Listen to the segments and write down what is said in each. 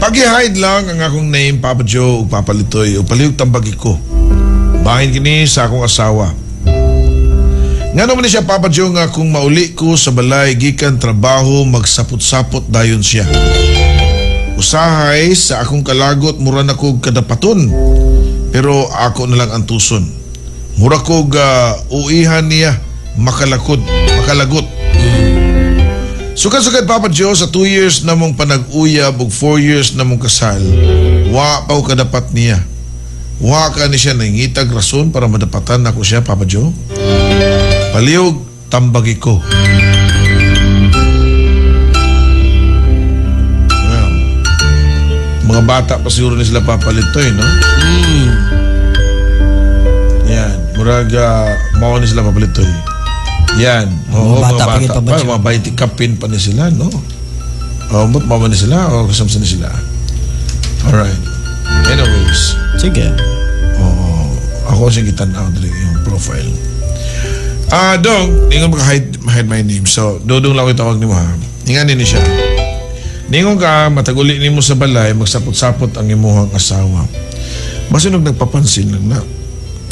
Pag-hide lang ang akong name, Papa Joe, ug Papa Litoy, ug palihog tambagi ko. Bahin kini sa akong asawa. Nga naman ni siya, Papa Joe, nga kung mauli ko sa balay gikan trabaho, magsapot-sapot dayon siya. Usahay sa akong kalagot mura na kog kadapaton. Pero ako na lang ang tuson. Mura kog uihan niya makalakod, makalagot. Sukad-sukad, Papa Joe, sa 2 years na mong panag-uyab ug 4 years na mong kasal, wa pa ko kadapat niya. Wa ka ni siya nangitag rason para madapatan nako siya, Papa Joe. Palihog, tambagi ko. Well, mga bata pa siguro ni sila papalitoy, no? Yan. Murag, mao ni sila papalitoy. Yan. Oo, Mga bata mga pa bata gid pa pa. ba siya? Mga 20 kapin pa ni sila, no? Oh, ba't mama ni sila? O kasama ni sila? Alright. Anyways. Sige. Oo. Ako siyang gitan-aw diri yung profile. Ah, dong, ningon maka-hide hide my name. So, Dodong lang ko tawag nimo ha. Ningan ni siya. Ningon ka mataguli nimo sa balay, magsapot-sapot ang imuhang asawa. Basin og nagpapansin lang na.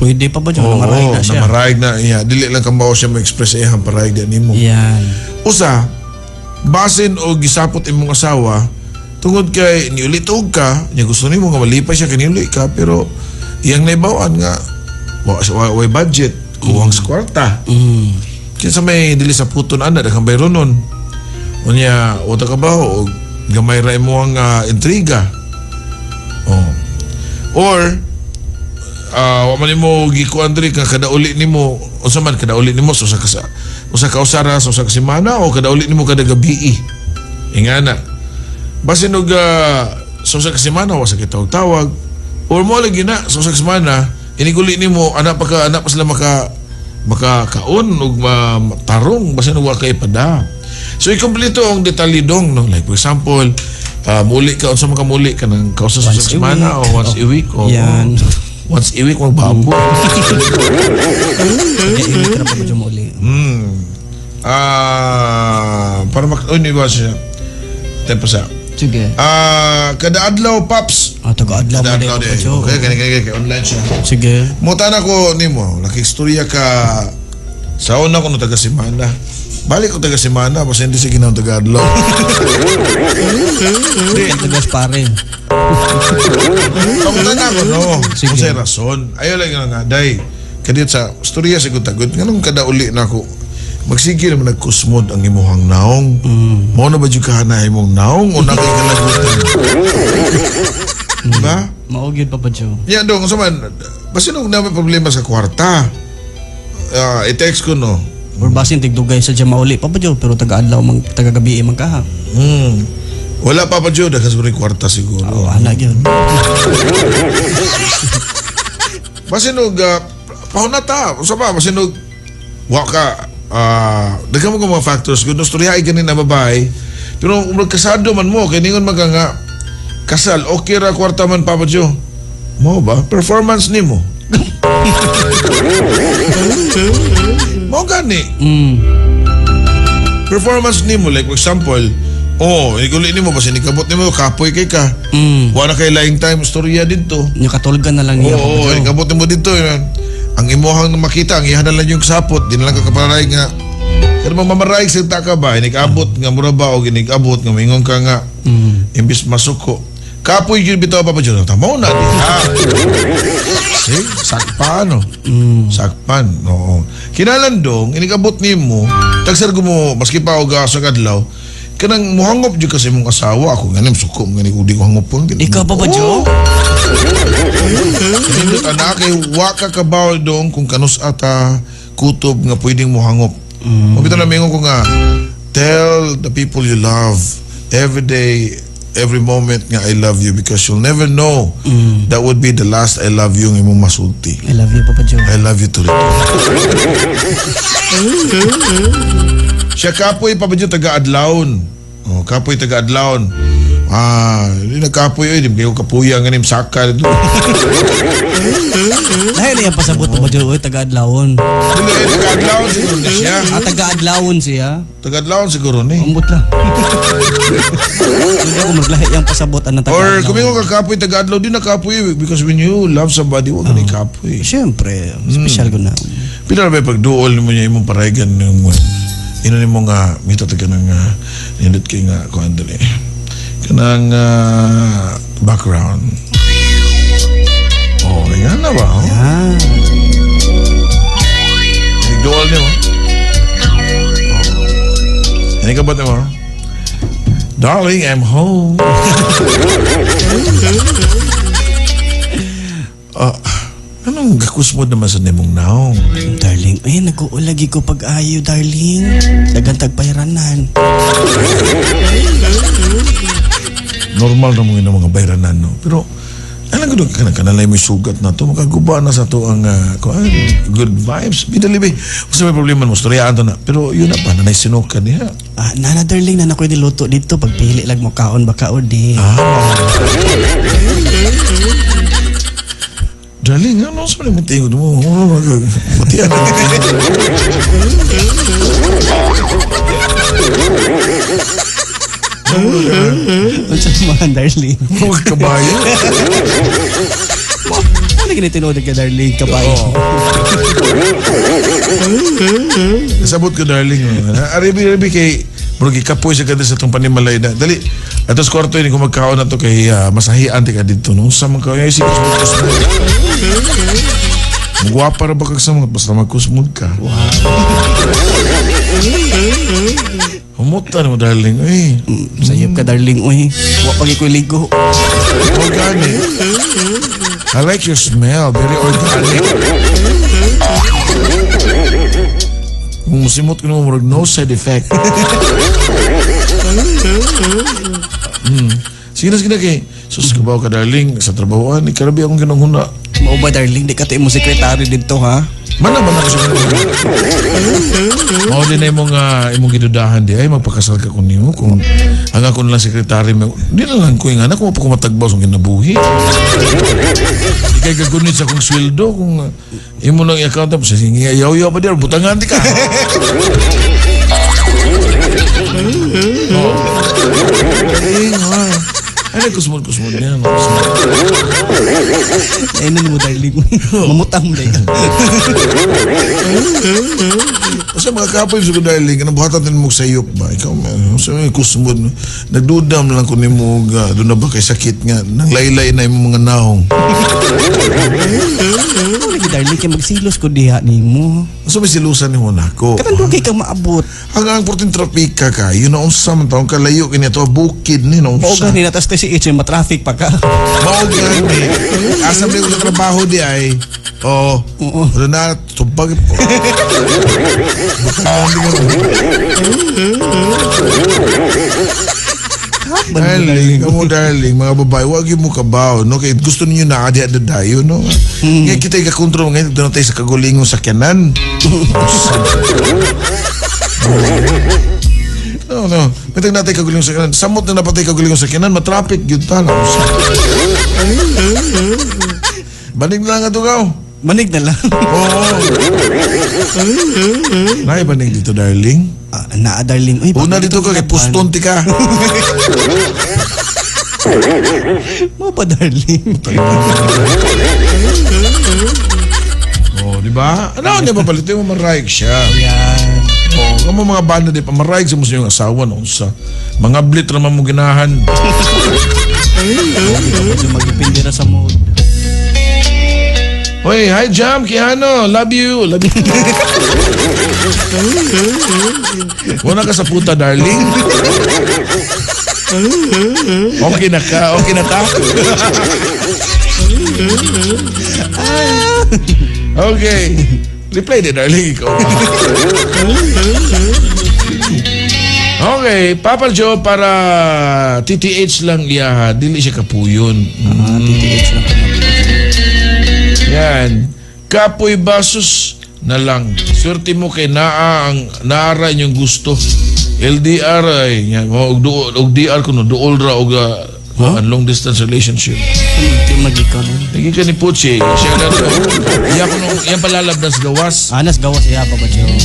Pwede pa ba dyan? Oo, Namaraig na siya. Namaraig na iya. Dili lang kamao siya mo-express sa iyang paraig di nimo. Yan. Usa, basin og gisapot imong asawa tungod kay niulit og ka, niya gusto nimo nga malipay siya kay niuli ka, pero iyang naibawan nga wa budget, kuwang sa kwarta. Kinsa may dili sa puton ana daghang bayronon. Unya, wa ta ka ba og gamay ra imo ang intriga. Oh. Or wa man nimo gikuan diri ka kada uli nimo, unsa man kada uli nimo sa usa ka usa ka usara sa usa ka semana o kada uli nimo kada gabii. Ingana. Basin og sa usa ka semana wa sa kitawag-tawag or mo lagi na sa usa ka semana iniguli nimo ana pa ka ana pa sila maka makakaon og tarong basin og wa kay pada. So ikompleto ang detalye dong, no, like for example, muli ka unsa man ka muli ka nang kausa sa Once usa ka a semana week. o once a week o Yan. Once a week magbabo. Kaya iwik na pa ba dyan muli? Ah, para mak oh, ni ba siya. Tempo sa. Sige. Ah, kada adlaw, Paps. Ah, taga-adlaw Kada mo adlaw din di. pa. Okay, kani kani kay online siya. Sige. Muta na ko nimo, nakistorya ka sa una ko no taga semana. Balik ko taga semana, basta hindi siya ginawa taga adlaw. Hindi. Tagas pare. Pamunta na ako, no? Sige. Kung sa'y rason. Ayaw lang nga nga, day. Kadiyot sa storya sa tagod, nganong kada uli na ako, magsige naman nagkusmod ang imuhang naong. Mao na ba dyan kahanay imong naong o na kay kalagutan? Diba? Mao gyud, Papa Joe. Yan dong, sa man, basta nung na may problema sa kwarta, i-text ko, no? Or basin tigdugay sa dyan mauli, Papa Joe, pero taga-adlaw mang taga-gabi man kaha. Wala, Papa Joe, dahil siguro yung kwarta siguro. Oh, ana gyud. Basin og pahunata, usa pa basin og wa ka daghan mo ka mga factors gud storya ay ganin na babae. Pero kung kasado man mo kay ningon man ka nga kasal okay ra kwarta man, Papa Joe. Mo ba performance nimo? Mo gani. Performance nimo, like for example, oh, iguli nimo basin ikabot nimo kapoy kay ka. Wa na kay lying time storya didto. Nya katulgan na lang niya, Papa Oo, Joe. ikabot mo dito. Yun. Ang imuhang makita, ang iha na lang yung sapot, di na lang ka kaparay nga. Pero mamamaray sa ka ba, inikabot nga mura ba o inikabot nga mingon ka nga, imbis masuko. Kapoy yun bitaw, Papa Joe, tamaw na di ha. See? Sakpan, no? Sakpan, oo. Kinalandong, inikabot nimo, tagsar ko mo, maski pa og sa kadlaw, kanang muhangop jud kasi imong asawa ako ganim suko gani ko di ko hangopon. Ikaw, Papa Joe? Nindot anak kay wa ka kabaw dong kung kanus ata kutob nga pwedeng mohangop. Mm. Mabito na mingon ko nga tell the people you love every day, every moment nga I love you because you'll never know that would be the last I love you ng imong masulti. I love you, Papa Joe. I love you too. Siya kapoy, Papa Joe, taga Adlaon. Oh, kapoy taga Adlaon. Ah, di nagkapoy oy, di kayo kapuya nga nim saka dito. Lahi na yung pasabot ba dyan, oy, taga-adlawon. Dili eh, taga-adlawon siguro ni siya. Ah, taga-adlawon siya. Taga-adlawon siguro ni. Ambot lang. Hindi ako maglahi yung pasabot ang Or taga-adlawon. kung may kakapoy taga-adlaw, di nakapoy eh, because when you love somebody, wag ka ni kapoy. Siyempre, special ko na. Pila ba pagduol mo niya imong paraygan ng ino nimo nga mita ta kanang nindot kay nga kuan dali. Kanang background. Oh, nga na ba? Oh? Ah, Nagduol nimo. Oh. Ini ka ba nimo? Darling, I'm home. Ah, anong gakusmod naman sa nimong naong? Darling, ay, nag-uulagi ko pag-ayo, darling. Dagan tagpayranan. Normal na mga mga bayranan, no? Pero, alam ko doon, kanang kanalay mo sugat na to, makaguba na sa to ang kuan, good vibes. Bidali ba, basta may problema mo, storyaan to na. Pero yun na pa, nanay sinuka niya. Ah, nana, darling, nana ko'y niluto dito. Pagpili lang mo kaon, baka o di. Ah, darling, ano sa mga tingod mo? Pati ano? Unsa man, darling? Mga kabayo. Ano gini tinuod ka, darling? Kabayo. Kasabot ko, darling. Aribi, aribi kay murag ikapoy sa kada sa itong panimalay na. Dali, atos kwarto ini kung magkaon na to kay masahian ti ka dito. No? Sa mga kaon, ay, sige, kusmod, kusmod. Magwapa ra ba kag sa mga basta magkusmod ka. Wow. Humutan mo, darling. Uy, Sayop ka, darling. Uy, wa pag iko'y ligo. Organic. I like your smell. Very organic. Kung musimot ko naman, murag no side effect. Sige na, sige na kay. Sus, kabaw ka, darling. Sa trabahoan, ikarabi akong ginanghuna. Mao ba, darling? Di ka tayo mo sekretary dito, ha? Mana man ako sa ginanghuna. Mao din na imong gidudahan di ay magpakasal ka kun nimo kung ang ako lang sekretary mo. Di na lang ko yung anak ko mapakumatagbaw sa kinabuhi. Di kay gagunit sa akong sweldo kung imo lang i-account mo sa sige yaw-yaw pa di butangan di ka. Oh. Darling, ha. Ay, kusmod-kusmod niya. No? Ay, mo, darling. Mamutang mo, darling. Kasi mga kapoy sa darling, anong buhatan din mo sa sayop ba? Ikaw, man, sa mga kusmod. Nagdudam lang ko ni mo, doon na ba kay sakit nga, nang laylay na imong mga naong. Ano lagi, darling, kay magsilos ko diha nimo. Asa may silusan ni mo nako? Katang dugay kang maabot. Hanggang ang porting trapika ka, yun na unsa man taong kalayo kini to bukid ni na Mao unsa. gani na tas si H matraffic pa ka. Mao gani. Asa man ko sa trabaho di ay. Oo. Oo. Wala na, tubag po. Darling, kamo darling, mga babae, wag yung mo kabaw, no? Kaya gusto ninyo na adi at dayo, no? Ngayon kita ikakontrol ngayon, doon na tayo sa kagulingong sakyanan. No, no. May natin kagulingong sakyanan. Samot na napatay kagulingong sakyanan, matraffic yun ta. Banig na lang ato ka. Manig na lang. Oo. Nay, banig dito, darling. Ah, naa, darling. Uy, Una dito ka, kay puston ti ka. Mo ba, darling? Oh, di ba? Ano niya papalitin mo, marayag siya. Yan. Oh, kamo mga banda di pa marayag sa mo sa iyong asawa no sa mga blit raman mo ginahan. Medyo magdepende na sa mood. Hoy, hi Jam, Keanu, love you, love you. Wala ka sa puta, darling. Okay na ka, okay na ta. Okay. Reply din, darling, ikaw. Okay, Papa Joe, para TTH lang iya, dili siya kapuyon. Ah, TTH lang pa. Yan. Kapoy basos na lang. Swerte mo kay naa ang naara inyong gusto. LDR ay nya mo og og DR kuno duol ra og kuan, long distance relationship. Di magikaw nun. Lagi ka ni Puchi, siya na to. Iya kuno iyang palalabdas gawas. Anas gawas iya, Papa Joe.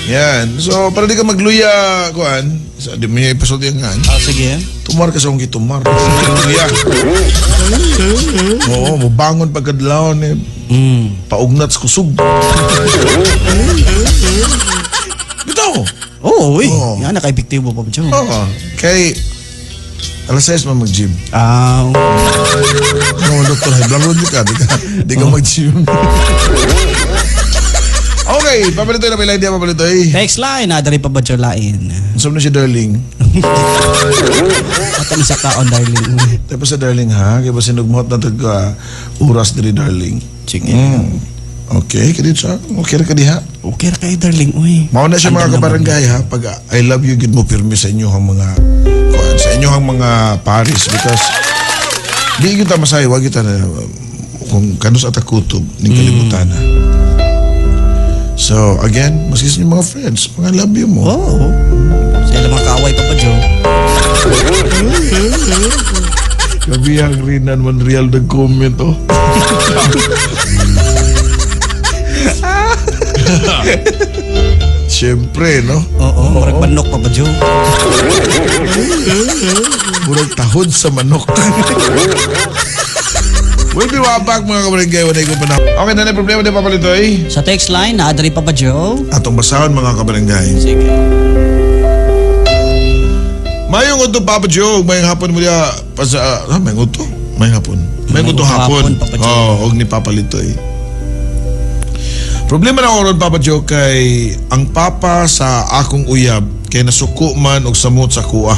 Yan. So para di ka magluya kuan, sa di mo niya ipasulti ang ngan. Ah, sige. Tumar ka sa akong gitumar. Luya. Oo, mubangon pagkadlawon eh. Paugnat sa kusog. Bitaw. Oo, uy. Oo. Yan, naka-epektibo, Papa Joe. Oo. Kay alas 6 man mag-gym. Ah, Ano mo, doktor? Hay, blangon ka. Di ka mag-gym. Okay, papalitoy na pala idea, papalitoy. Text line, nadari pa ba Joe lain? Saan na si Darling? Ato ni sa kaon, darling. Tapos sa Darling ha, kaya ba sinugmot na tag oras diri Darling. Sige. Okay, kadit siya. Okay ra ka diha. Okay ra kayo, darling. Uy. Mao na siya mga Andam naman. kabarangay ha, pag I love you gid mo pirmi sa inyo ang mga kuan, sa inyo ang mga paris because di gyud ta masay, wag gyud ta na kung kanus at kutob ning kalibutan na. So again, maski sa inyong mga friends, mga love you mo. Oo. Sila mga kaaway, Papa Joe. Kabiyang Rinan Monreal nag-comment oh. Siyempre, no? Oo, murag manok, Papa Joe. Murag tahod sa manok. We'll be right back mga kabarangay. Wala ko pa na. Okay na na problema di papalitoy. Sa text line, naadari Papa Joe. Atong basahon mga kabarangay. Sige. Mayong udto Papa Joe, mayong hapon mo diya pa sa mayong udto, mayong hapon. Mayong udto hapon. Hapon, Papa Joe. Oh, og ni Papa Litoy. Problema na ron Papa Joe kay ang papa sa akong uyab kay nasuko man og samot sa kuha.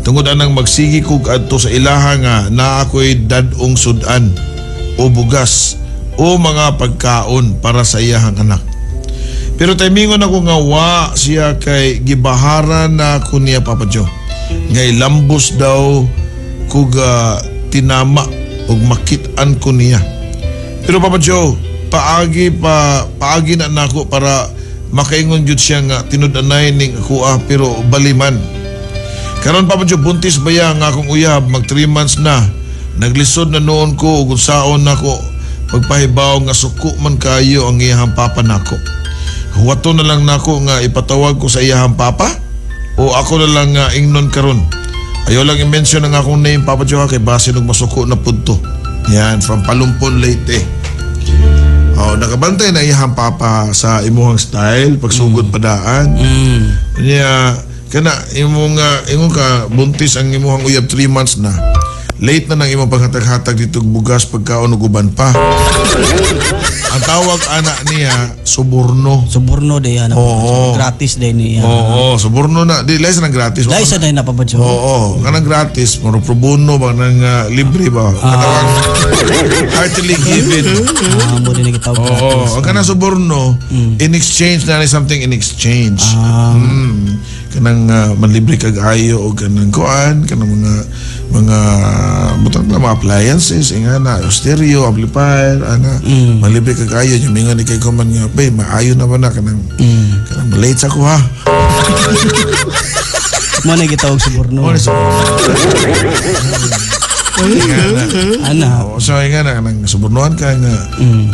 Tungod anang magsigi kog adto sa ilaha nga naa ako'y dad-ong sudan o bugas o mga pagkaon para sa iyahang anak. Pero timingon ako nga wa siya kay gibaharan na ko niya Papa Joe. Nga ilambos daw kog tinama og makit-an ko niya. Pero Papa Joe, paagi na nako para makaingon jud siya nga tinud-anay ning akoa pero baliman. Karon Papa Joe, buntis ba ya nga akong uyab mag 3 months na. Naglisod na noon ko ug unsaon nako pagpahibaw nga suko man kayo ang iyahang papa nako. Huwato na lang nako nga ipatawag ko sa iyahang papa o ako na lang nga ingnon karon. Ayaw lang i-mention ang akong name Papa Joe kay basin og masuko na pudto. Yan, from Palumpon, Leyte. Oh, nakabantay na iyahang papa sa imuhang style pagsugod padaan. Niya kana imong ingon ka buntis ang imuhang uyab 3 months na. Late na nang imong paghatag-hatag dito og bugas pagkaon ug uban pa. Ang tawag ana niya suborno. Suborno de yan. Oo. Gratis de niya. Oo, suborno na. Di less nang gratis. Dahil sa na Papa Joe. Oo, kanang gratis, muro pro bono ba nang libre ba? Kanang heartily given. Ah, mo din gitawag Oo, gratis. ang kanang suborno in exchange na ni something in exchange. Ah. Kanang manlibre kag ayo o kanang kuan, kanang mga butang na mga appliances, ingana, stereo, amplifier, ana, manlibre kag ayo nya mingon ni kay kuman nga, "Bay, maayo na ba na kanang kanang malate sa ko ha." Mo na gitawag suborno. Mo ni suborno. Ana. Oo, so ingana kanang subornohan ka nga.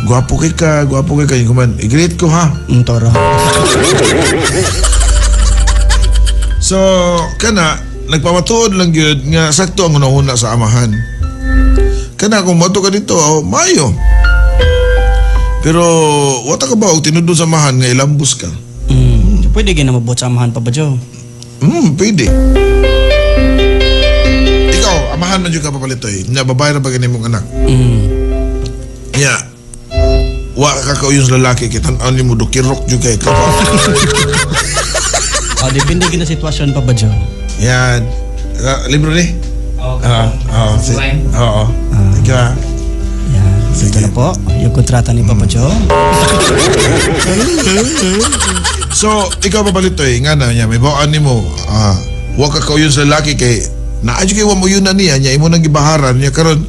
Gwapo kay ka, gwapo kay ka kuman, i-greet ko ha. Toro. So, kana nagpamatuod lang gyud nga sakto ang hunahuna sa amahan. Kana kung moto ka dito, oh, maayo. Pero wata ka ba og tinudon sa amahan nga ilambos ka? Pwede gyud na mabuot sa amahan Papa Joe. Pwede. Ikaw, amahan man jud ka papalitoy. Nya babae ra ba gani mong anak? Nya wa ka kauyon sa lalaki kay tan-aw nimo dukirok jud kay ka. Ah, depende gyud na sitwasyon Papa Joe. Yan. Libro ni? Okay. Oo. Thank you, ah. Yan. Sige. Ito na po, yung kontrata ni Papa Joe. So, ikaw papalitoy, nga na niya, may bawaan nimo, wa ka kauyon sa lalaki kay naadyo kay wa mo yun na niya, niya imo nang gibaharan niya karon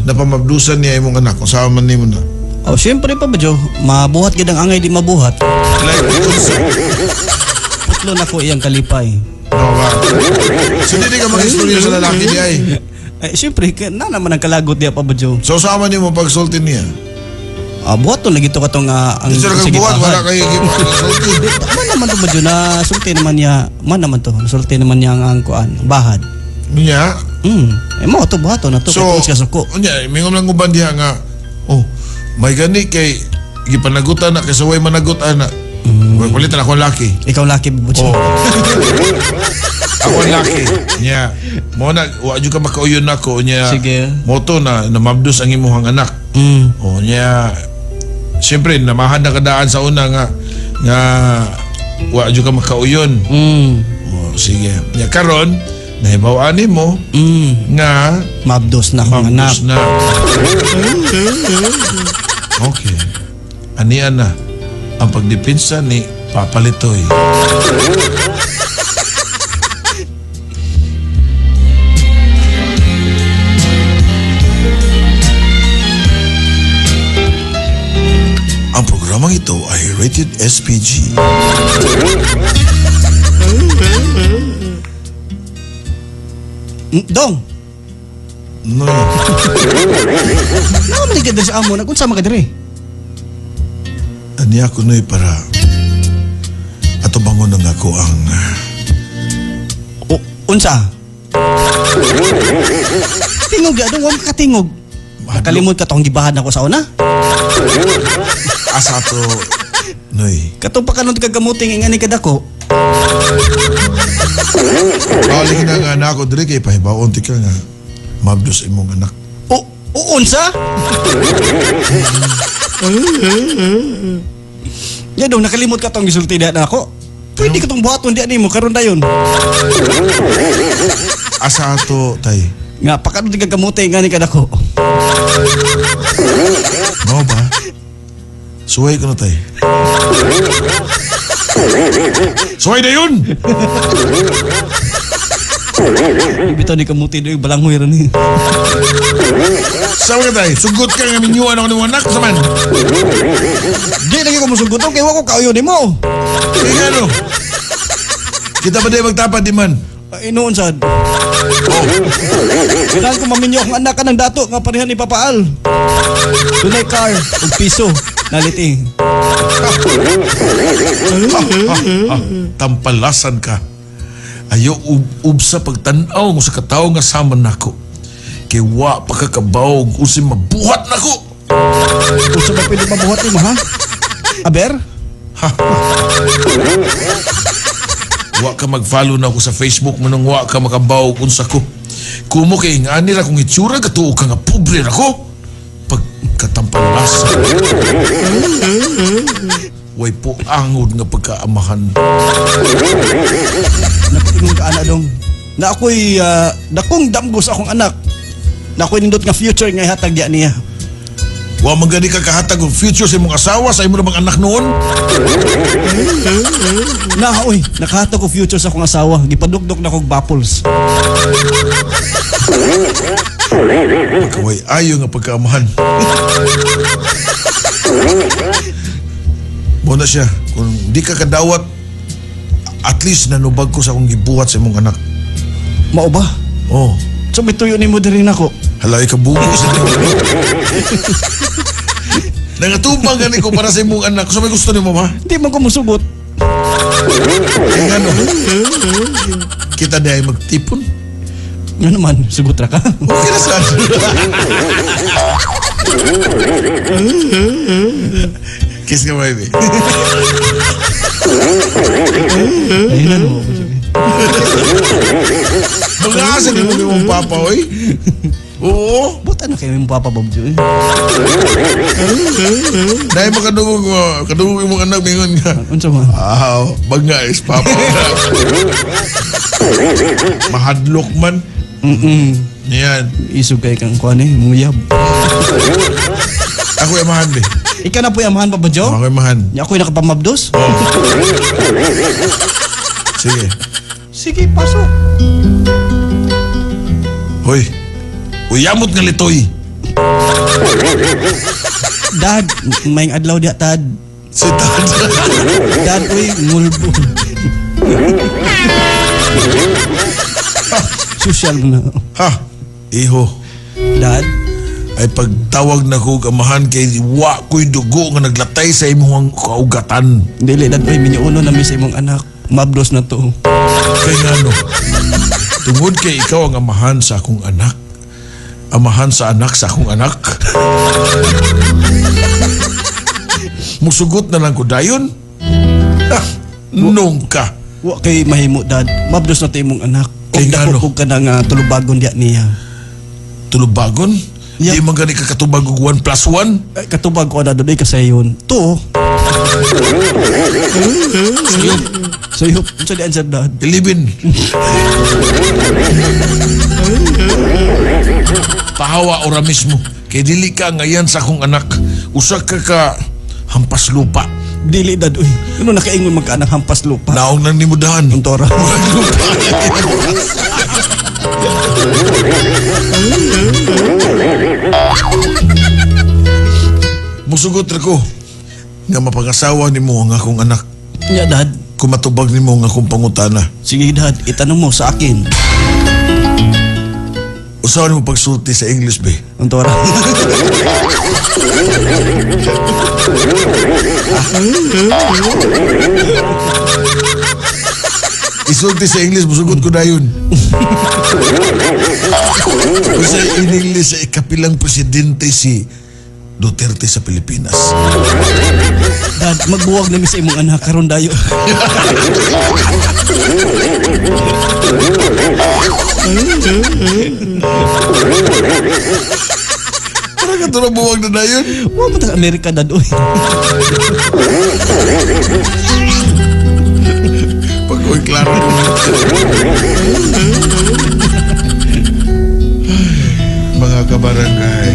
napamabdusan niya imong anak kung saan man nimo na. Oh, siyempre Papa Joe, mabuhat gid ang angay di mabuhat. Like unsa? Sutlo na ko iyang kalipay. No ba? So dili ka mag-istorya sa lalaki di ay. Eh, siyempre, na naman ang kalagot diya pa ba, Joe? So sama nimo pagsulti niya. Ah, buhaton lagi to katong ang Di sila kang sige, buhat, wala bahad. kayo sulti. Man naman to ba, Joe? Na sulti naman niya, man naman to. Sulti naman niya ang kuan, bahad. Niya. Eh mo to buhaton na to So, kay ka suko. unya, mingon lang uban diha nga, oh, may gani kay gipanagutan na kaysa way managot ana. Mm. Palitan ako ang laki. Ikaw laki ba, Joe? Oh. Ako ang laki. Nya, mo na wa jud ka makauyon nako nya. Sige. Mo to na namabdos ang imong anak. Oh, nya. Siyempre namahan na kadaan sa una nga nga wa jud ka makauyon. Oh, sige. Nya karon nahibaw-an nimo nga Mabdos na akong anak. mabdos na. Okay. Anian na ang pagdepensa ni Papa Litoy. Ang programang ito ay rated SPG. Dong, No. naa man ka diri sa amo, nagunsa man ka diri? Aniya ko noy para ato bangon ang ako ang O, unsa? Tingog ya, dong, wa man katingog. Nakalimot ka tong gibahad nako sa una. Asa to noy. Katong pa kanon kagamuting ingani kadako. Balik na nga na ako diri kay pahibaon ti ka nga mabdos imong anak. O, o unsa? Ya dong, nakalimot ka tong gisulti diha na ako. Pwede ka tong buhaton diha nimo karon dayon. Asa ato tay? Nga pakanon ti kagamuting ingani kadako. Mao ba? Suway ko na tay. Suway na yun! Bitaw ni kamuti doy balanghoy ra ni. Sabi ka tay, sugot ka nga minyuan ako ng anak sa man. Di lagi ko musugot kay wa ko kauyo nimo. Kaya nga no. Kita ba di magtapad di man? Ay, noon sad. Kailangan ko maminyo akong anak ka ng dato nga parehan ni Papa Al. Dunay car ug piso naliti. Tampalasan ka. Ayo ubsa pagtan-aw mo sa katawo nga sama nako. Kay wa pa ka kabaw unsay mabuhat nako. Unsa ba pwede mabuhat nimo ha? Aber? Wa ka mag-follow na ako sa Facebook manong wa ka makabaw unsa ko. Kumo kay ngani ra kung itsura katuo ka nga pobre ra ko. Pagkatampalasan. Way po angod nga pagkaamahan. Nakaingon ka ana dong. Na ako'y dakong damgo sa akong anak. Na ako'y nindot nga future nga ihatag diya niya. Wa man gani ka kahatag og future sa imong asawa sa imong mga anak noon. Na oy, nakahatag og future sa akong asawa. Gipadukdok na kog bapples. Pagkaway ayo nga pagkaamahan. Mo na siya, kung di ka kadawat, at least nanubag ko sa akong gibuhat sa imong anak. Mao ba? Oh, So may tuyo nimo diri nako. halay ka bugo sa Nangatubang gani ko para sa imong anak. So may gusto nimo ba? Di man ko musugot. Kaya nga no. Kita di ay magtipon. Nga naman, sugot ra ka. Okay na saan. Kiss ka, baby. Ayun mo. Mga asa ni mo imong papa, oy. Oo. Buta na kayo yung papa Bob Joe. Dahil makadungog mo, kadungog imong anak mingon nga. Unsa man? Ah, bangga is papa. Mahadlok man. Yan. Isog kay kang kuan eh, muyab. Ako amahan, be. Ikaw na po amahan Papa Joe? Ako amahan. Nya ako'y nakapamabdos? Oh. Sige. Sige, pasok. Hoy. Uyamot nga litoy. Dad, may adlaw diya tad. Si Dad. Dad, uy, ngulbo. Social mo na. Ha, iho. Dad, Ay pagtawag na ko amahan kay wa ko'y dugo nga naglatay sa imong kaugatan. Dili dad oy, minyuuno na mi sa imong anak. Mabdos na to. Kay ngano? Tungod kay ikaw ang amahan sa akong anak. Amahan sa anak sa akong anak. Musugot na lang ko dayon. Ah, nung ka. Wa kay mahimo dad. Mabdos na to imong anak. Kay Kay ngano? dako kog ka nga tulubagon diya niya. Tulubagon? Yeah. Di man gani ka katubag og 1 plus 1? Ay, katubag ko na doon kasayon. To. Sayop. Sayop. Unsa di answer dad? 11. Pahawa ora mismo. Kay dili ka ngayon sa akong anak. Usa ka ka hampas lupa. Dili dad uy. Ano nakaingon magkaanak hampas lupa? Naong nang nimudahan. Untora. Musugot ra ko nga mapangasawa nimo ang akong anak. Nya dad. Kung matubag nimo ang akong pangutana. Sige dad, itanong mo sa akin. Usahan mo pagsulti sa English be. Untora. Isulti sa English, musugot ko dayon. Usa in English sa ikapilang presidente si Duterte sa Pilipinas. Dad, magbuwag na mi sa imong anak karon dayo. Para ka to buwag na dayon. Wa man ta Amerika dad uy. Pag uy, klaro. Mga kabarangay,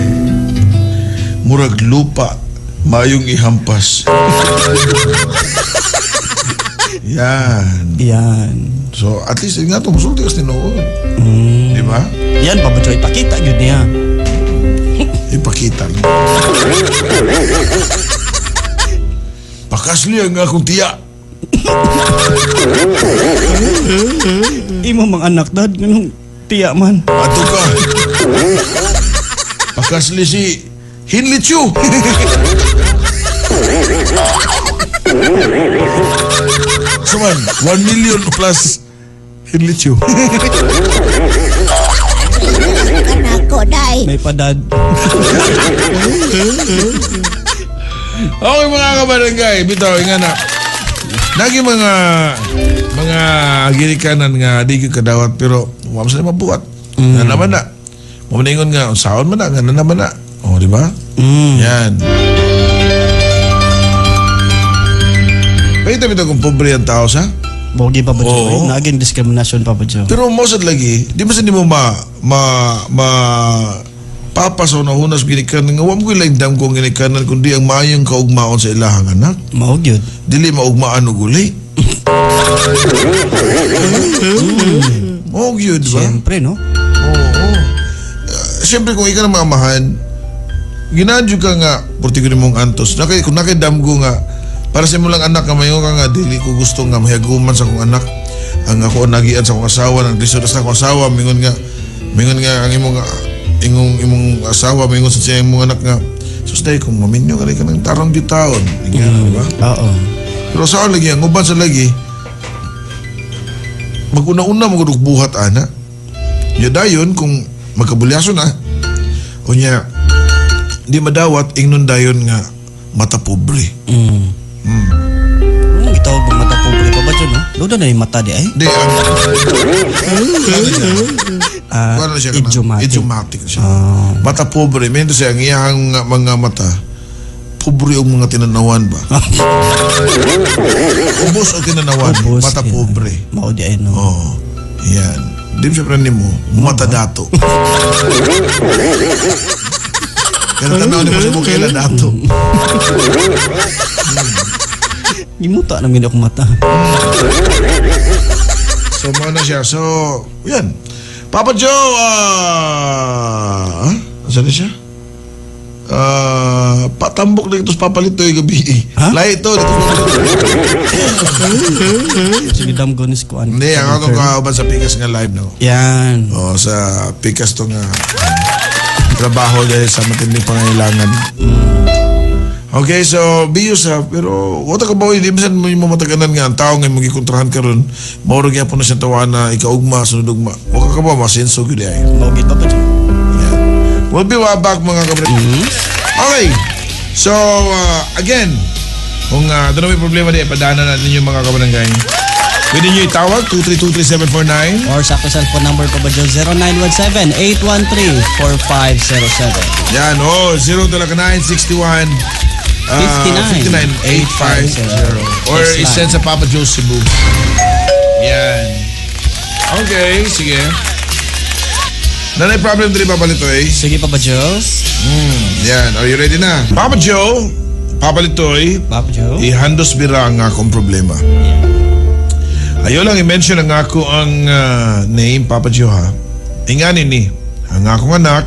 murag lupa, mayong ihampas. Yan. Yan. So, at least, nga ito, musulti kas tinuod. Di ba? Yan, Papa Joy, pakita yun niya. Ipakita lang. Pakasli ang akong tiya. Imo mga anak, dad, ganun tiya man. Ato ka. Pakasli si Hinley Chu. So man, 1 million plus Hinley Chu. Anak ko, day. May padad. Okay mga kabarangay, bitaw nga na. Nagi mga ginikanan nga di gyud kadawat pero wa man sila mabuhat. Nga naman na. Maningon nga unsaon man na nga na naman na. Oh, di ba? Yan. Pwede bitaw kung pobre ang tao sa? Bogi Papa Joe. Oo. Naging discrimination Papa Joe. Pero mo sad lagi, di ba sa nimo ma ma ma papa sa unahunas ginikanan nga wa mo lain dam kong ginikanan kundi ang maayong kaugmaon sa ilahang anak. Mao gyud. Dili maugmaan og uli. Mao gyud ba? Siyempre, no? Oo. Siyempre kung ikaw na mamahan, ginadyo ka nga porti ko nimong antos. Nakay kung nakidamgo nga para sa imo lang anak nga mayo ka nga dili ko gusto nga mahiaguman sa akong anak. Ang ako nagian sa akong asawa, nang lisod sa akong asawa, mingon nga ang imong imong asawa mingon sa siya imong anak nga sus day kung maminyo ka ka ng tarong di taon. Ingana, di ba? Oo. Pero sa lagi ang uban sa lagi maguna-una mo gud buhat ana. Ya dayon kung magkabulyaso na unya di madawat ingnon dayon nga mata pobre. Gitawag bang mata pobre pa ba dyan, no? Doon na yung mata di ay. Di ang ano siya kana? Idiomatic. Idiomatic siya. Mata pobre, meron siya ang iyang mga mata pobre og mga tinanawan ba. Ubos og tinanawan, Ubos, mata yeah. pobre. Mao di ay, no? Oh, yan. Di mo siya pre nimo, mata dato. Kaya tanaw nimo sa imong kaila dato. Gimuta naman akong mata. So, mao na siya. So, yan. Papa Joe, saan na siya? Ah, patambok na ito sa papalitoy gabi. Ha? Lahi to. Dito. Sige, damgo ni si Kuan. Hindi, ang akong kauban sa Pikas nga live na. Yan. Oh, sa Pikas to nga trabaho dahil sa matinding pangangailangan. Okay, so be yourself, pero wala ka ba, hindi bisan mo yung mataganan nga ang tao nga imong gikontrahan karon, mao ra gyapon na siyang tawa na ikaugma, sunod ugma. Wala ka ba masenso gyud ay. Mao gid, Papa Joe. Yeah. We'll be right back, mga kapatid. Okay. So, again, kung doon may problema di, padaanan natin yung mga kabarangay. Pwede nyo itawag, 2323749. Or sa ako cellphone number, Papa Joe, 0917-813-4507. Yan, oh, 0 talaga 961 59 59850. Or Yes, isend sa Papa Joe Cebu. Yan. Okay, sige. Nanay problem diri, Papa Litoy. Sige, Papa Joe. Yan, are you ready na? Papa Joe, Papa Litoy, Papa Joe. Ihandos bira ang akong problema. Ayaw lang i-mention ang ako ang name, Papa Joe, ha. Ingani ni, ang akong anak,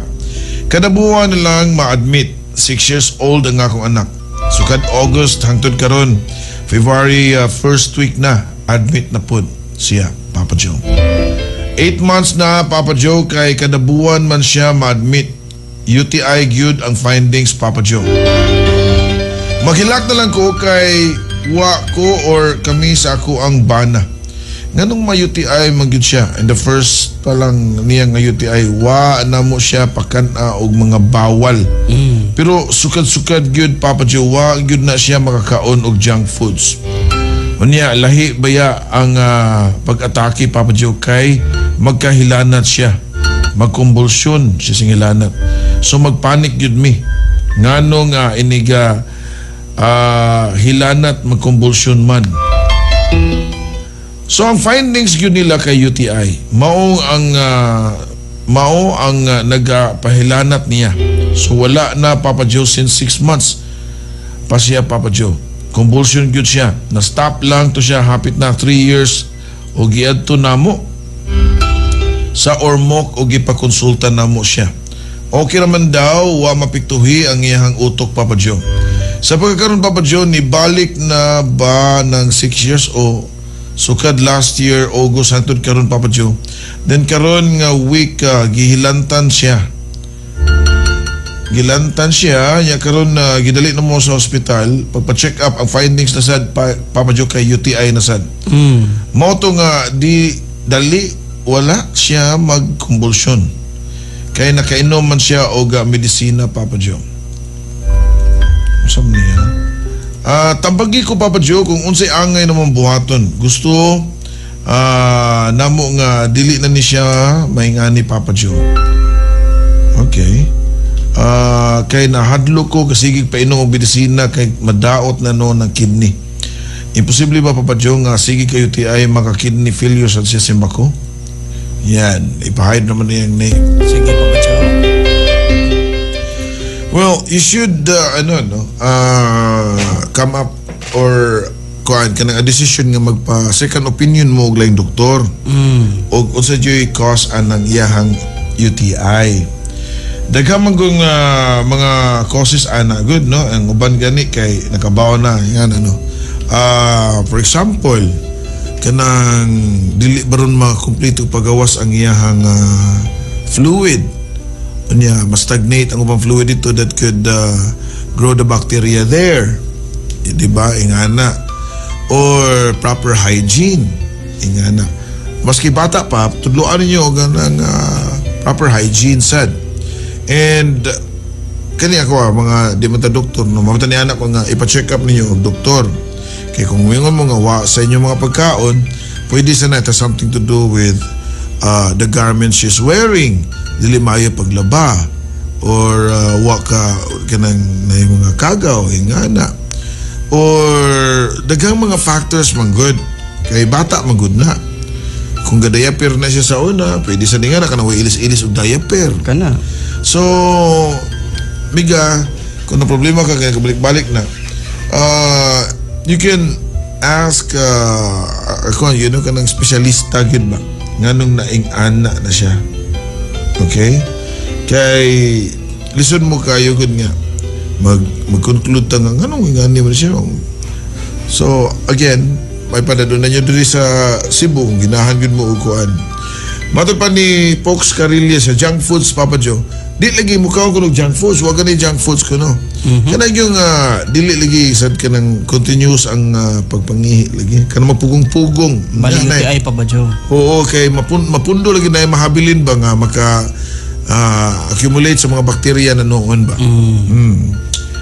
kada buwan na lang ma-admit, 6 years old ang akong anak. Sukad August hangtod karon, February first week na, admit na pud siya, Papa Joe. 8 months na, Papa Joe, kay kada buwan man siya ma-admit. UTI gyud ang findings, Papa Joe. Maghilak na lang ko kay wa ko or kami sa ako ang bana. Nganong ma-UTI man gyud siya? In the first pa lang niya nga UTI, wa na mo siya pakan-a og mga bawal. Pero sukad-sukad gyud, Papa Joe, wa gyud na siya makakaon og junk foods. Unya, lahi baya ang pag-atake, Papa Joe, kay magkahilanat siya. Magkumbulsyon siya sing hilanat. So magpanik gyud mi. Ngano nga iniga hilanat magkumbulsyon man. So ang findings gyud nila kay UTI. Mao ang nagapahilanat niya. So wala na, Papa Joe, since 6 months pa siya, Papa Joe. Convulsion gyud siya. Na-stop lang to siya hapit na 3 years o giadto namo sa Ormoc o gipakonsulta namo siya. Okay naman daw, wa mapiktuhi ang iyahang utok, Papa Joe. Sa pagkakaroon, Papa Joe, nibalik na ba ng 6 years o sukad last year August hangtod karon, Papa Joe. Then karon nga week gihilantan siya. Gilantan siya, nya karon na gidali na mo sa ospital, pagpa-check up ang findings na sad pa, Papa Joe, kay UTI na sad. Mao to nga di dali wala siya magkumbulsyon. Kay nakainom man siya og medisina, Papa Joe. Unsa man niya? Tambagi ko, Papa Joe, kung unsay angay naman buhaton. Gusto namo nga dili na ni siya maingani, Papa Joe. Okay. Kay nahadlo ko kasigig painom og medisina kay madaot na no ng kidney. Imposible ba, Papa Joe, nga sige kayo UTI maka kidney failure sa siya simbako? Yan, ipahide naman niyang name. Sige, Papa Joe. Well, you should ano no, come up or kuan kanang a decision nga magpa second opinion mo og laing doktor. Og unsa juy cause anang iyahang UTI. Daghan man kung mga causes ana good no, ang uban gani kay nakabaw na yan ano. For example, kanang dili baron makumpleto pagawas ang iyahang fluid. Unya, ma-stagnate ang ubang fluid dito that could grow the bacteria there. Eh, di ba? Ingana. Or proper hygiene. Ingana. Maski bata pa, tudloan ninyo og ng proper hygiene sad. And kani ako mga di man ta doktor no, mamata ni anak ko nga ipa-check up ninyo og doktor. Kay kung moingon mo nga wa sa inyong mga pagkaon, pwede sana it has something to do with the garments she's wearing. Dili maayo paglaba or wa ka kanang na mga kagaw ingana or daghang mga factors man good kay bata man good na kung ga-diaper na siya sa una, pwede sa nga na kanang ilis-ilis og diaper. Kana. So, miga, kung na problema ka kaya kabalik-balik na, you can ask, ako, kanang espesyalista gyud ba? Nganong naing ana na siya. Okay? Kay, listen mo kayo gud nga. Mag-conclude ta nga nganong ingani man siya. So again, may padaduna nyo diri sa Cebu kung ginahan gyud mo og kuan. Matod pa ni Pox Carillas sa junk foods, Papa Joe. Di lagi mukaon ko og junk foods, wa gani junk foods ko, no. Kanang yung dili lagi sad kanang continuous ang pagpangihi lagi. Kanang mapugong-pugong. Bali Nga na eh. UTI pa ba, Joe? Oo, kay mapundo lagi na mahabilin ba nga maka accumulate sa mga bakterya na noon ba.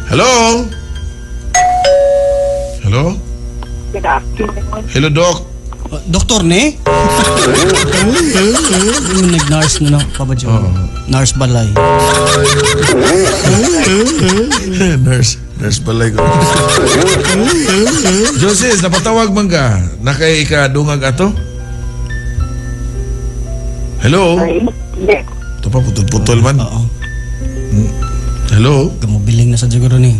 Hello? Hello? Good afternoon. Hello, Doc. Oh, doktor ni? Yung nag-nurse na no, Papa Joe. Nurse balay. Nurse. Nurse balay ko. Joses, napatawag man ka. Nakay ka dungag ato? Hello? Sorry. Yes. Ito pa, putol-putol man. Oo. Hello? Gamubiling na sa siguro ni.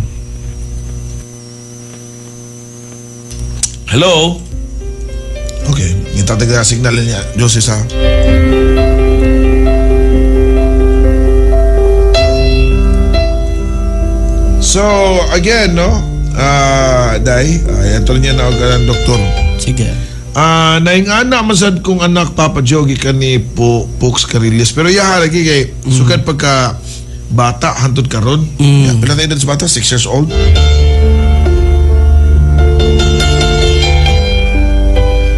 Hello? Okay, yung tatag signal niya, Joses ha. So, again, no? Day, ay, ito niya na ang doktor. Sige. Naingana man sad kong anak, Papa Joe, gikan ni po Pox Carilles. Pero yaha lagi kay sukad pagka bata hantod karon. Yeah, pila tayo sa bata? 6 years old.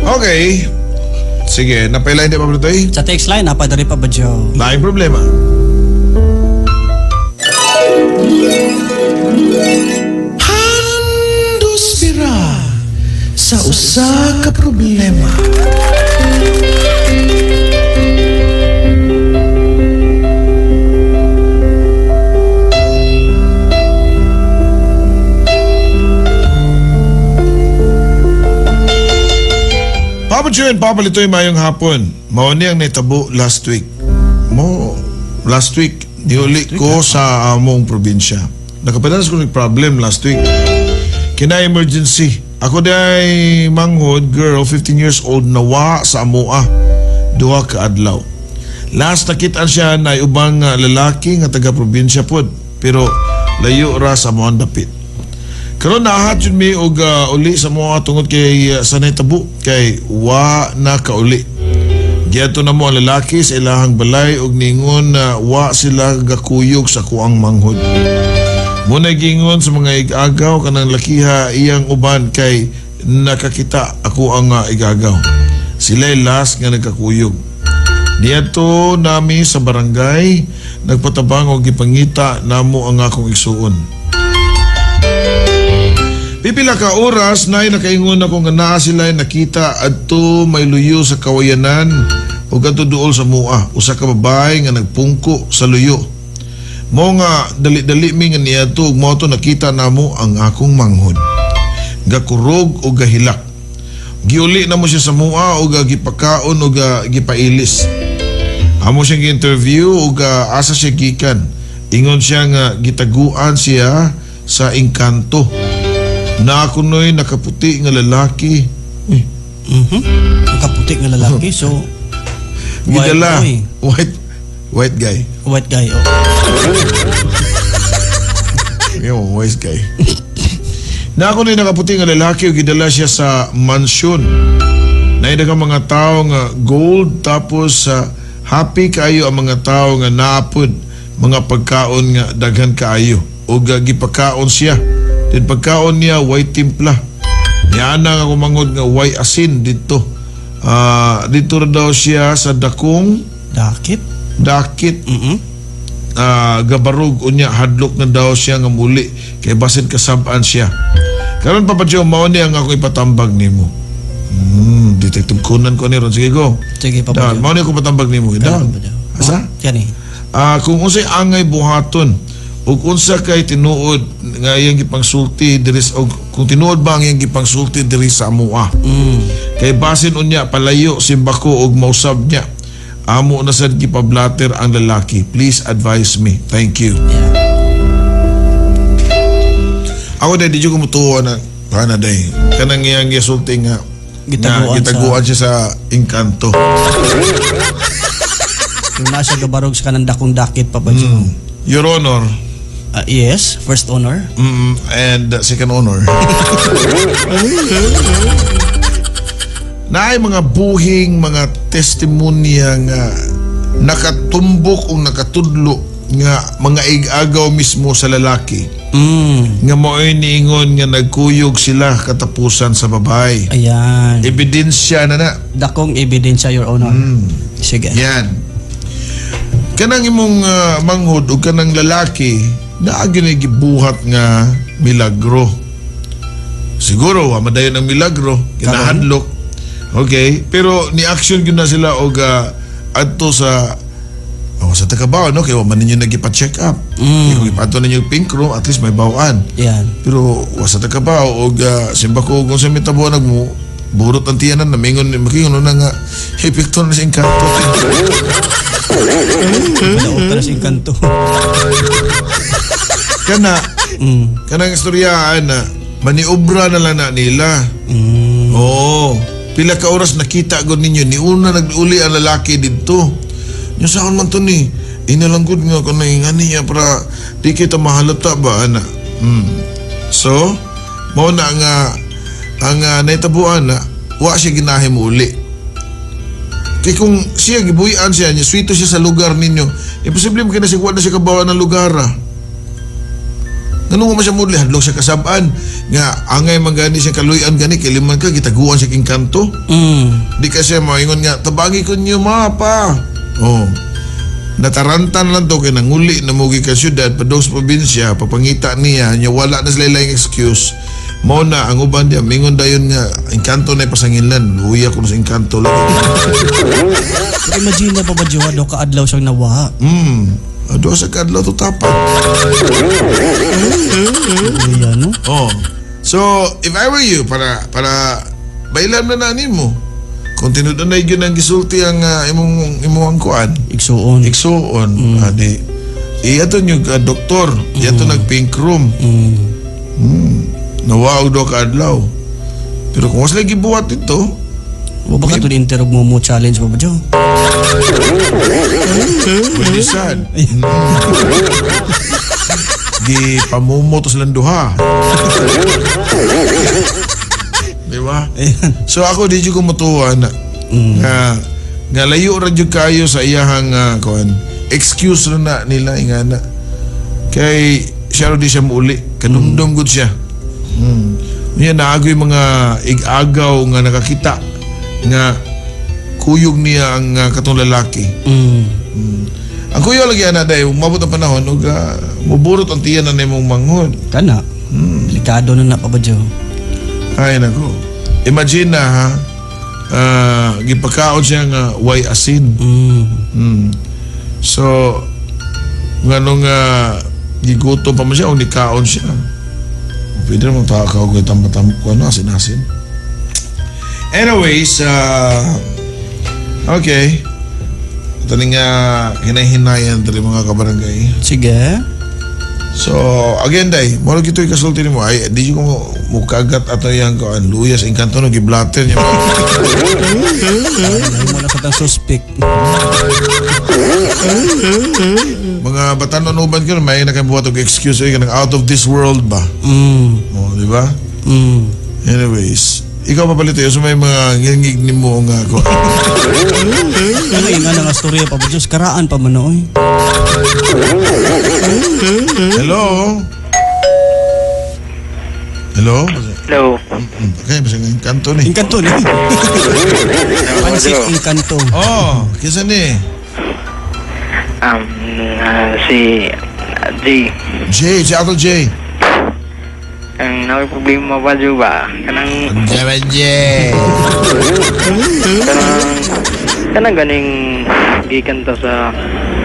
Okay. Sige, napailain di pa ba ito eh? Sa text line, napadari pa ba, Joe? Laing problema. Handos bira sa usa ka problema. Papa Joe and Papa Litoy, mayong hapon. Mao ni ang naitabo last week. Mo last week niuli ko sa among probinsya. Nakapadalas ko ng problem last week. Kina emergency. Ako day manghod girl 15 years old nawa sa amoa duha ka adlaw. Last nakitaan siya na ubang lalaki nga taga probinsya pod pero layo ra sa amoang dapit. Karon naahat jud mi og uli sa moa tungod kay sa nahitabo kay wa na kauli. Giadto na mo ang lalaki sa ilahang balay og ningon na wa sila gakuyog sa kuang manghod. Muna gingon sa mga igagaw kanang lakiha iyang uban kay nakakita ako ang igagaw. Sila'y last nga nagkakuyog. Niadto nami sa barangay, nagpatabang og gipangita namo ang akong igsuon. Pipila ka oras nay nakaingon ako nga naa sila nakita adto may luyo sa kawayanan ug adto duol sa mua usa ka babae nga nagpungko sa luyo. Mo nga dali-dali mi nga niadto ug mao to nakita namo ang akong manghod. Gakurog og gahilak. Giuli namo siya sa mua ug gipakaon ug gipailis. Amo siyang gi-interview ug asa siya gikan. Ingon siya nga gitaguan siya sa engkanto. Na kunoy nakaputi nga lalaki. Uy. Nakaputi nga lalaki, so white Gidala. boy. White guy. White guy, oh. Yung white guy. Na kunoy nakaputi nga lalaki ug gidala siya sa mansion. Naida ka mga tao nga gold tapos sa happy kaayo ang mga tao nga naapod mga pagkaon nga daghan kaayo ug gipakaon siya. Din pagkaon niya way timpla. Niana nga kumangod nga way asin didto. Didto ra daw siya sa dakong dakit. Dakit. Gabarog unya hadlok na daw siya nga muli kay basin kasab-an siya. Karon Papa Joe, mao ni ang ako ipatambag nimo. Detective Conan ko ni ron. Sige go. Sige, Papa Down. Joe. Mao ni ako patambag nimo. Down. Papa Joe. Asa? Oh, kani. Kung unsay angay buhaton ug unsa kay tinuod nga iyang gipangsulti diri og kung tinuod ba ang iyang gipangsulti diri sa amoa. Kay basin unya palayo simbako og mausab niya. Amo na sad gipablatter ang lalaki. Please advise me. Thank you. Ako dai di jud ko mutuo na kana day. Kanang iyang gisulti nga Gitaguan nga gitaguan siya sa engkanto. Yung nasa gabarog sa kanang dakong dakit, Papa Joe. Your Honor. Yes, first owner. And second owner. Naay mga buhing, mga testimonya nga nakatumbok o nakatudlo nga mga igagaw mismo sa lalaki. Nga mao'y niingon nga nagkuyog sila katapusan sa babae. Ayan. Ebidensya na na. Dakong ebidensya, Your Honor. Sige. Yan. Kanang imong manghod o kanang lalaki naa gyud gibuhat nga milagro. Siguro wa madayon ang milagro, kinahadlok. Okay, pero ni action gyud na sila og adto sa sa takabaw, no, kay wa man ninyo nagipa-check up. Kung ipadto ninyo pink room, at least may bawaan. Yan. Pero wa sa takabaw og simba ko kung sa mitabo nagmo burot ang tiyanan na mingon makingon na nga epekto na sa engkanto. Padaot na sa engkanto. Kana kanang istoryaan na maniobra na lang na nila. Oo. Pila ka oras nakita gud ninyo niuna naguli ang lalaki didto. Nya saan man to ni? Inalanggod nga kanay nga niya para di kita mahalata ba ana. So, mao na nga ang nahitabuan na wa siya ginahi mo uli. Kay kung siya gibuy-an siya, niya swito siya sa lugar ninyo, imposible mo kina siya wa na siya kabawa ng lugar. Ngano man siya mudli, hadlok siya kasab-an nga angay man gani siya kaluy-an gani kay liman ka gitaguan siya king kanto. Di ka siya maingon nga tabangi ko niyo ma pa. Oh. Natarantan lang to kay nanguli na mugi ka syudad padung sa probinsya papangita niya nya wala na sila laing excuse. Mao na ang uban diya mingon dayon nga engkanto na ipasanginlan, luya ko na sa engkanto lang. Pero imagine na pa ba Jowa, do ka adlaw siyang nawa. Ado sa kadlaw to tapat. Luya, no? Oh. So, if I were you, para bailan na na nimo. Kung tinud-on na yun ang gisulti ang imong kuan. Igsuon. Igsuon. Adi. Iyato nyo doktor. Iyato nag pink room. Nawaog do ka adlaw. Pero kung was lagi buhat ito, wa ba ka to interog mo mo challenge pa ba, Jo? Pwede sad. Di pamumot silang duha. Di ba? So ako di ko mutuwa na nga layo ra jud kayo sa iyahang kuan. Excuse ra na nila ingana. Kay siya ra di siya muuli. Kanumdum gud siya. Unya naagoy mga igagaw nga nakakita nga kuyog niya ang katong lalaki. Ang kuyo lagi ana day umabot ang panahon ug muburot ang tiyan na nimong manghod. Kana. Delikado na na pa ba, Jo? Ay nako. Imagine na ha. Gipakaon siya nga way asin. So nganong gigutom pa man siya o nikaon siya. Pwede naman takaw ko itang ko ano asin-asin. Anyways, okay. Ito nga hinay-hinayan dali mga kabarangay. Sige. So, again day, mura gito yung kasulti nimo. Ay, di ko mukagat ato yang kuan luyas engkanto no giblater niya. Ay mo na sa tang suspect. Mga batanon uban ko may nakabuhat og excuse ay kanang out of this world ba. Oh, di ba? Anyways, ikaw papalito so may mga ngingig nimo nga ko. Ano yung nga storya pa ba Diyos? Karaan pa man oy. Hello. Hello. Hello. Okay, basta nga engkanto ni. Engkanto ni. Pansit engkanto. Oh, kinsa ni? Si J. J, si Uncle J. Ang nakoy problema ba jo ba? Kanang J. Kanang ganing gikan ta sa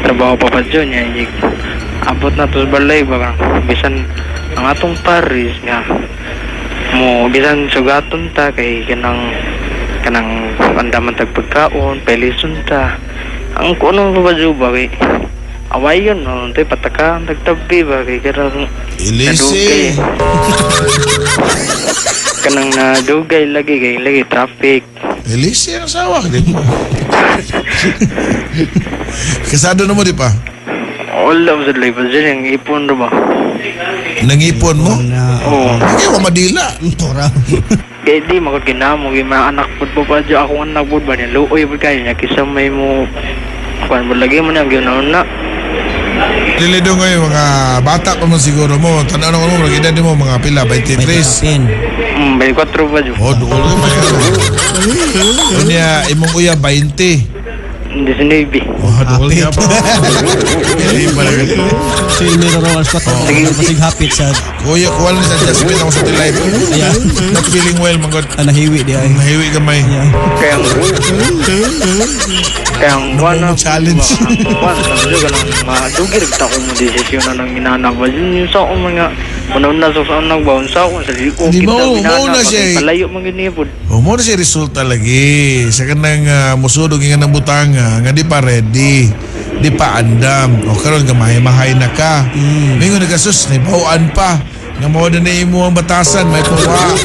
trabaho pa pa jo niya. Abot na to sa balay ba? Bisan ang atong paris nga mo bisan sugaton ta kay kanang andaman tag pagkaon, pelison ta. Ang kuno pa ba jo ba kay away yun no, tay pataka tagtabi ba kay kanang Ilisi. Kanang nadugay lagi kay lagi traffic. Ilisi ang asawa di ba? Kasado na mo di pa? Wala mo sa life dyan, yung ipon ra ba? Nangipon mo? Na, Oo. Kaya wa madila. tora. Kaya di makot ginamo kay mga anak pud pa pa dyan, akong anak pud ba niya luoy pud kayo niya kisa may mo kuan mo lagi mo niya gyud na. Dili do ngayon mga bata pa man siguro mo. Tanaw na ko mo, mga edad mo mga pila, 23. Pin. 24 ba dyan? Oh, dool ka pa. Unya, imong uya 20. 19. Oh, dool ka pa. Hindi pa lang ito. So yung nirorowas ko to. Pasig hapit sa Kuya, kuha lang sa adjustment ako sa life. Yeah. Not feeling well, manggod. Nahiwi di ay. Nahiwi gamay. Yeah. Kaya kaya ang kuan na Namumo challenge. Kuan sa medyo ganang madugir ta ko mo desisyon na nang inana ba yun yung sa akong mga una na sa anak ba unsa ako sa di ko Di kita mo na siya eh. palayo man gyud niya pud. O mo na siya resulta lagi. Sa kanang musudog nga ng butanga nga di pa ready. Di pa andam. O karon nga mahay-mahay na ka. Mingon na sus, nabawaan pa. Nga mao na na imo ang batasan, may kuha.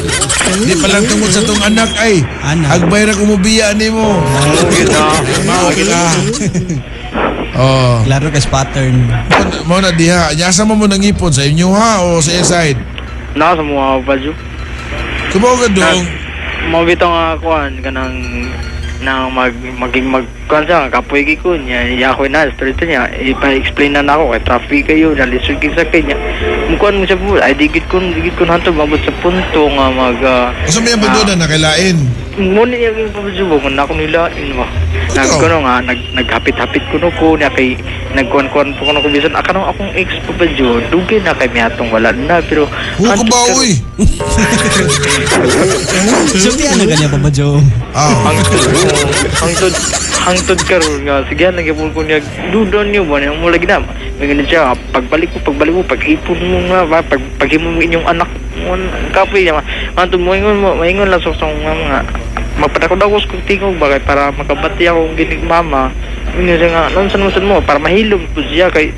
Di pa lang tungod sa tong anak ay. Anak. Agbay ra kumubiya nimo. Mo gyud na. Mao ka. Oh. Klaro kay pattern. Mao na diha. Nya asa mo mo nangipon sa inyo ha o sa iya side? Na sa mga pa dyan. Kubaw ka dong. Mo bitaw nga kuan kanang nang mag maging mag kuan siya kapoy gi ko niya iya ko na story to niya ipa-explain na nako kay traffic kayo nalisod gyud sa kanya mukuan mo siya po ay digit ko hantod mabot sa punto nga mag Asa may ang pagduda na kailain? Ngunit yung yung pabajubo kung ako nila in ba. Ikaw? Nagkuno nga nag naghapit-hapit kuno ko niya kay nagkuan-kuan po kuno ko bisan akanong akong ex pabajo dugay na kay miatong wala na pero Huwag ka ba, uy? So di ano ganyan pa ba Joe? Ah. Hangtod hangtod karon nga sige lang gyapon ko niya dudon niyo ba niya mo lagi na may ganun siya pagbalik mo pag-ipon mo nga ba pag paghimo mo inyong anak mo kapoy niya hangtod mo ingon mo maingon lang sa mga mga magpadako-dako sa kong tingog ba kay para makabati ako ginig mama ingon siya nga nansan mo mo para mahilom po siya kay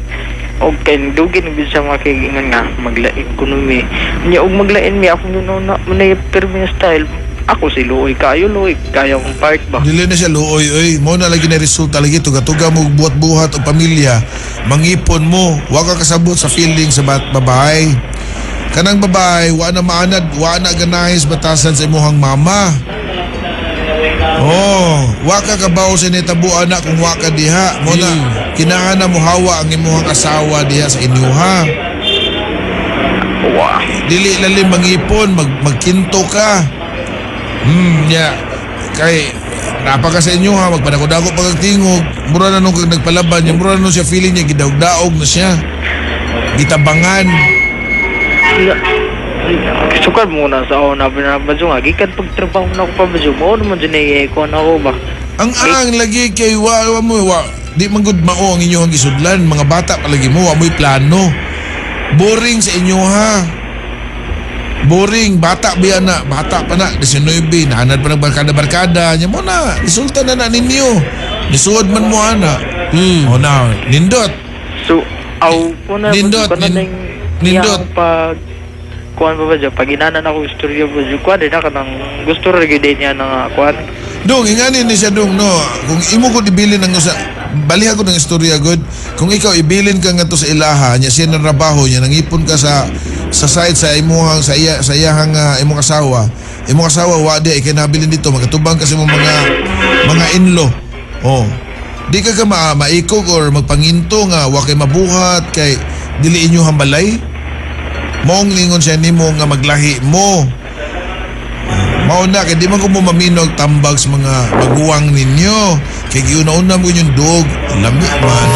og kay dugin gyud siya mga kay ingon nga maglain kuno mi niya og maglain mi ako no na na pirmi nga style ako si Luoy kayo Luoy kaya akong part ba. Dili na siya luoy oy. Mo na lagi na resulta lagi tuga-tuga mo buhat-buhat o pamilya. Mangipon mo, wa ka kasabot sa feeling sa babae. Kanang babae, wa na maanad, wa na ganahin sa batasan sa imuhang mama. Oh, wa ka kabaw sa nitabuan na kung wa ka diha. Mo na kinahanglan na mohawa ang imuhang asawa diha sa inyuha. Wa. Dili lalim mangipon, magkinto ka. Yeah. Kay napaka sa inyo ha, magpadako-dako pag ang tingog, mura na nung kag nagpalaban niya, mura na nung siya feeling niya, gidaog-daog na siya. Gitabangan. Sukad mo na sa ako na pinabadyo nga gikan pagtrabaho na ako pabadyo mo naman dyan eh kuan ako ba. Ang ang lagi kay wa, wa mo wa di man gud mao ang inyong gisudlan, mga bata palagi mo, wa mo'y plano. Boring sa inyo ha. Boring, bata biya na, bata pa na, 19, naanad pa ng barkada-barkada, nya mo na, resulta na na ninyo. Nisuod man mo ana. O na, nindot. So aw ko na Nindot, ko na nindot. iyang pag kuan pa ba dyan pag inanan ako istorya ba dyan kuan din na kanang gusto ra gyud niya na kuan. Dong, ingani ni siya dong, no. Kung imo ko ibilin ang usa, baliha ko ng istorya good. Kung ikaw ibilin ka ngadto sa ilaha, nya siya ng trabaho niya, nangipon ka sa side sa imuhang sa iya sa iyahang imong asawa. Imong asawa wa di ikay nabilin dito, magatubang kasi mo mga in-law. Oh. Di ka maikog or magpanginto nga wa kay mabuhat kay dili inyo hambalay. Maong ningon siya nimo nga maglahi mo. Mao na kay di man ko mo maminog tambag sa mga maguwang ninyo. Kay giuna-una mo inyong dog, lami man.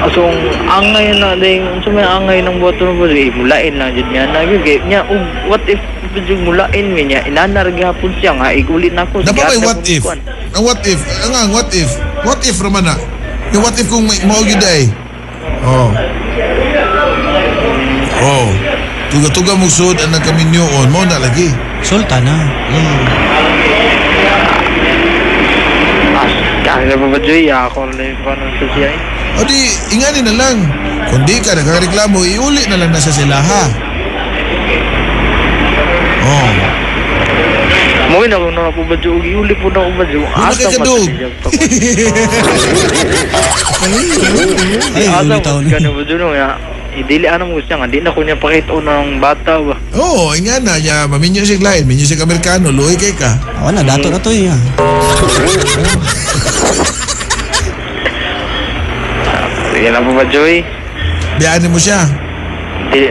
So ang angay na ding unsa may angay ng buhaton mo eh, mulain lang jud niya na gyud kay niya ug what if jud mulain mi niya inana ra gihapon siya nga igulit na ako. Dapat may what if? Ang what if? Ang what if? What if raman na? Yung what if kung may mao gyud ay? Oh. Oh. Tuga-tuga mo sud ang nagkaminyoon mo na lagi. Sulta na. Kaya pa ba Joy? Ako na yung paano sa siya eh. O di, ingani na lang. Kung di ka nagkareklamo, iuli na lang na siya sila ha. Oh. Mo na ko na ako badyo, giuli po na ako, badyo. Wala kay Asa man kadug. siya? Ay, Asa uli taon. man ka badyo no ya. Dili ano mo siya nga di na ko niya pakita ng bata ba. Oo, oh, nga na niya, maminyo siya lain, minyo siya Amerikano, luoy kay ka. Wala, dato na to eh. Ah. Sige lang po badyo eh. Biyaan mo siya. Di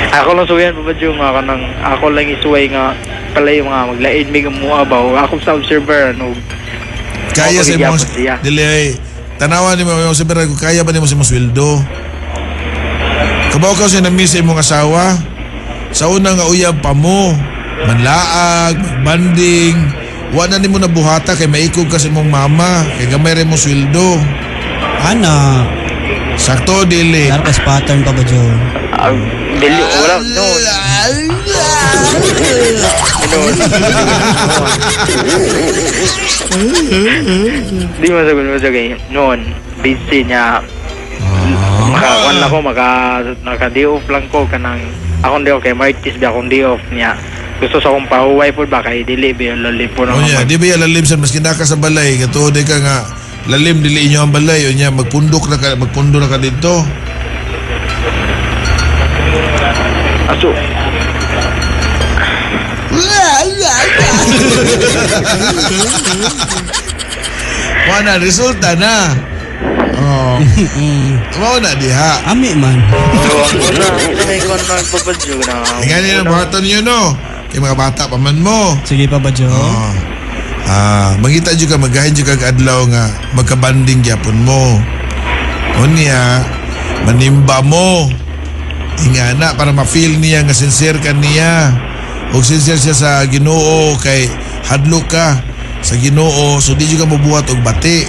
ako lang suwayan pa badyo nga kanang ako lang isuway nga pala yung mga maglain mig mua ba ako sa observer ano. Kaya Ako, sa imong gigyapon siya. Dili ay tanawan nimo imong observer kung kaya ba nimo sa imong sweldo. Kabaw ka sa na-miss sa imong asawa. Sa una nga uyab pa mo, manlaag, magbanding, wa na nimo nabuhata kay maikog ka sa imong mama, kay gamay ra imong sweldo. Ana, Sakto dili. klaro kas pattern pa ba, Joe? Ah, dili wala no. No. Di mo sagot mo sa kay noon busy niya maka na ko maka naka day off lang ko kanang akong day off kay Martis ba akong day off niya gusto sa akong pahuway po ba kay dili ba lalim po na Unya, di ba yan lalim sa maski naka sa balay, katuod ka nga lalim dili inyo ang balay, unya magpundok na ka, magpundo na ka dito. Aso. Wala resulta na. Oh. Mao na diha. Ami man. So ang una sa may kuan magpapadyo na. Ingani na buhaton niyo no. Kay mga bata pa man mo. Sige pa ba, Joe? Oh. Ah, mangita jud ka magahin jud kag adlaw nga magkabanding gyapon mo. Unya, manimba mo. Ingana para ma-feel niya nga sincere ka niya. Og sincere siya sa Ginoo kay hadlok ka sa Ginoo so di jud ka mobuhat og bati.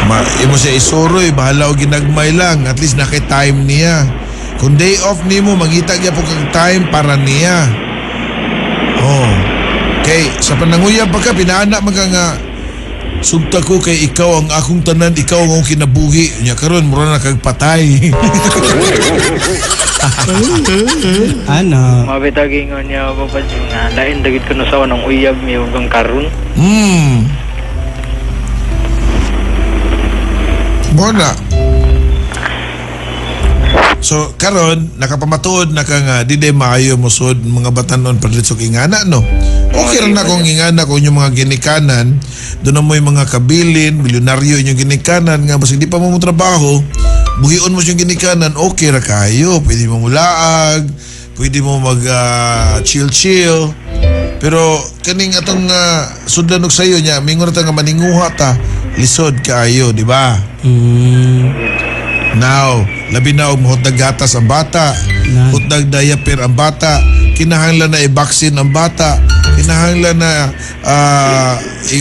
Ma, imo siya isuroy, bahala og ginagmay lang, at least na kay time niya. Kung day off nimo, mangita gyapon kag time para niya. Oh. Kay sa pananguyab pa ka pinaana man ka nga sugta ko kay ikaw ang akong tanan, ikaw ang akong kinabuhi. Nya karon mura na kag patay. Ana. Mabitag ingon niya papadyo nga lain dagit ko na sa ng uyab mi ug ang karon. Mo na. So karon nakapamatuod na ka nga di day maayo mosud mga batanon padlit sa ingana no. Okay ra na kung ingana kung inyong mga ginikanan, doon na mo yung mga kabilin, milyonaryo inyong ginikanan nga basig di pa mo trabaho, buhion mo siyang ginikanan, okay ra kayo. Pwede mo mulaag, pwede mo mag chill chill. Pero kaning atong sudlan og sayo niya, mingon na ta nga maninguha ta, lisod kaayo, di ba? Now, labi na og mohutdag gatas ang bata, hutdag diaper ang bata, kinahanglan na i-vaccine ang bata, kinahanglan na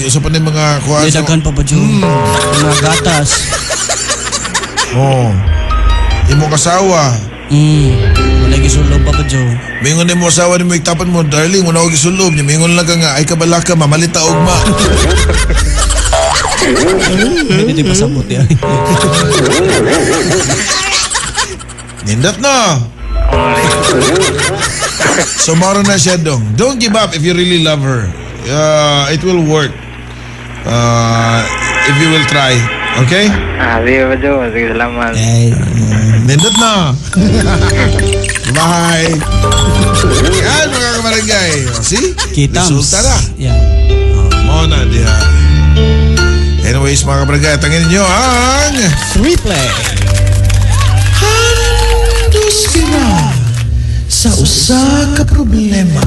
usa pa ni mga kuan Hindi daghan pa ba, Joe? Mga gatas. Oh. Imong asawa, Wala gisulob pa ba, Joe? Mingon nimo asawa nimo igtapan mo, darling, wala ko gisulob. Nya mingon lang ka nga ay kabalaka mamalita og ma. Hindi di pasabot yan. Nindot no. So moro na siya dong. Don't give up if you really love her. It will work. If you will try. Okay? Ah, sige pa Joe. Sige, salamat. Eh, Nindot na. Bye. Yan mga kabarangay. O, see? Kitams. Resulta na. Yeah. Mo na diha. Anyways mga kabarangay, tangin ninyo ang Replay. Handos sa usa ka problema.